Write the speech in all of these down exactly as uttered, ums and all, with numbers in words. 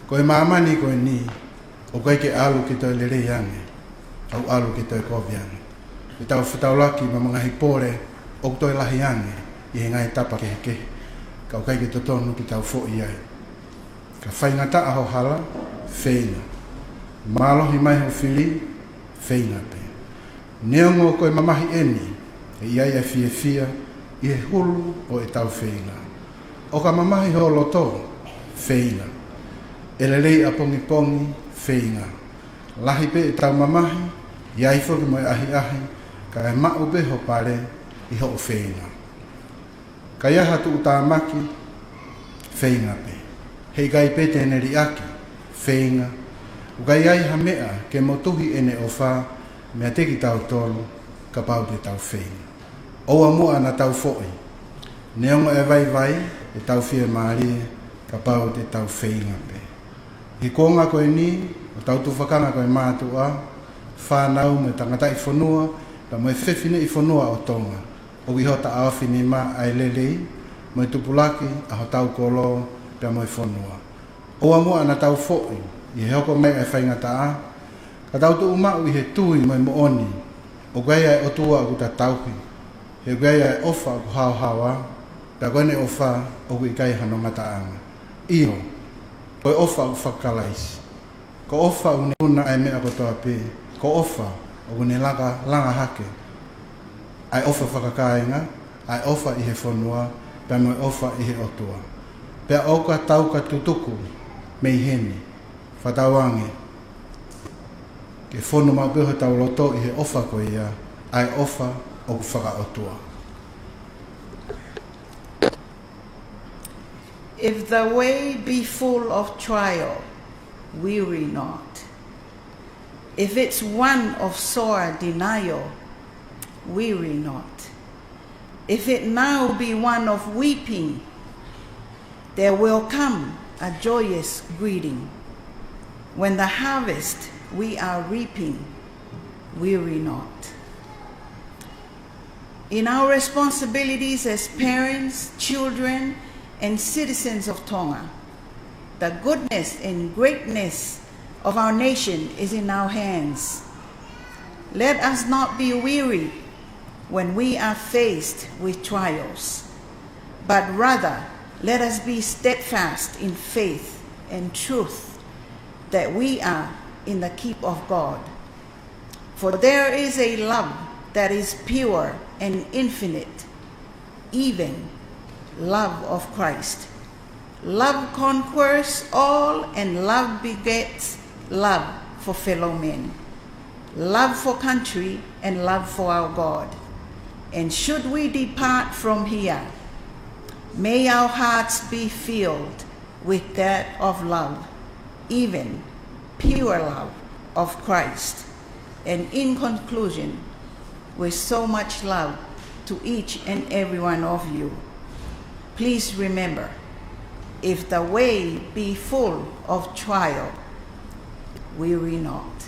Ko e māmani ko eni, ʻoku ʻikai ke ʻalu ke toe lelei ange, ʻoku ʻalu ke toe kovi ange. ʻE tau fetaulaki mo e ngaahi pole ʻoku toe lahi ange ʻi he ngaahi tapa kehekehe, ka ʻoku ʻikai ke totonu ke tau foʻi ai. Ka faingataʻa ho hala, feinga. Mālohi mai ho fili, feinga pē. Neongo ko e mamahi eni, ʻe ʻi ai ʻa e fiefia ʻi he hulu ʻo ʻetau feinga. ʻO ka mamahi ho loto, feinga. ʻE lelei ʻapongipongi, feinga. Lahi pē ʻetau mamahi, ʻi ai foki mo e ʻahiʻahi, ka ʻe maʻu pē ho pale ʻi hoʻo feinga. Ka ʻi ai ha tuʻutāmaki, feinga pē. He ʻikai pē te ne liʻaki, feinga. ʻOku ʻikai ha meʻa ke motuhi ʻene ʻofa meiate kitautolu, kapau te tau feinga. ʻOua muʻa naʻa tau foʻi. Neongo e vaivai, ʻe tau fiemālie, kapau te tau feinga pē. ʻI he kuonga ko eni, ʻoku tau tufakanga ko e mātuʻa, fānau mo e tangataʻi fonua, pea mo e fefineʻi fonua ʻo Tonga. ʻOku ʻi hota ʻaofinima ʻa e lelei, mo e tupulaki ʻa hotau kolo, pea mo e fonua. ʻOua muʻa naʻa tau foʻi, ʻi he hoko mai ʻa e faingataʻa, ka tau tuʻu maʻu ʻi he tui mo e moʻoni, ʻoku ʻi ai ʻa e ʻOtua ʻoku ta tauhi, he ʻoku ʻi ai ʻa e ʻofa ʻoku haohaoa, pea ko ʻene ʻofa ʻoku ʻikai hano ngataʻanga. ʻIo, ko e ʻofa ʻoku fakakalaisi. Ko e ʻofa ʻoku ne ʻuna ʻa e meʻa kotoa pē. Ko e ʻofa ʻoku ne laka, langa hake ʻa e ʻofa fakakāinga, ʻa e ʻofa ʻi he fonua, pea mo e ʻofa ʻi he ʻOtua. Pea ʻoka tau ka tutuku mei heni, fakatauange ke fonu maʻu pē hotau loto ʻi he ʻofa ko ia, ʻa e ʻofa ʻoku fakaʻotua. If the way be full of trial, weary not. If it's one of sore denial, weary not. If it now be one of weeping, there will come a joyous greeting. When the harvest we are reaping, weary not. In our responsibilities as parents, children, and citizens of Tonga, the goodness and greatness of our nation is in our hands. Let us not be weary when we are faced with trials, but rather let us be steadfast in faith and truth that we are in the keep of God. For there is a love that is pure and infinite, even love of Christ. Love conquers all, and love begets love for fellow men, love for country, and love for our God. And should we depart from here, may our hearts be filled with that of love, even pure love of Christ. And in conclusion, with so much love to each and every one of you, please remember, if the way be full of trial, weary not.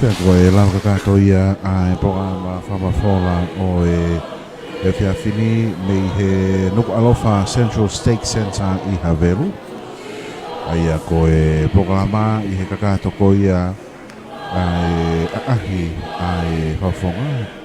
Pea ko e lau kakato ia ʻa e polokalama fakamafola ʻo e efiafi ni mei he Nukuʻalofa Central Stake Center ʻi Havelu. ʻA ia ko e polokalama ʻi he kakato ko ia ʻa e ʻaʻahi ʻa e fakafofonga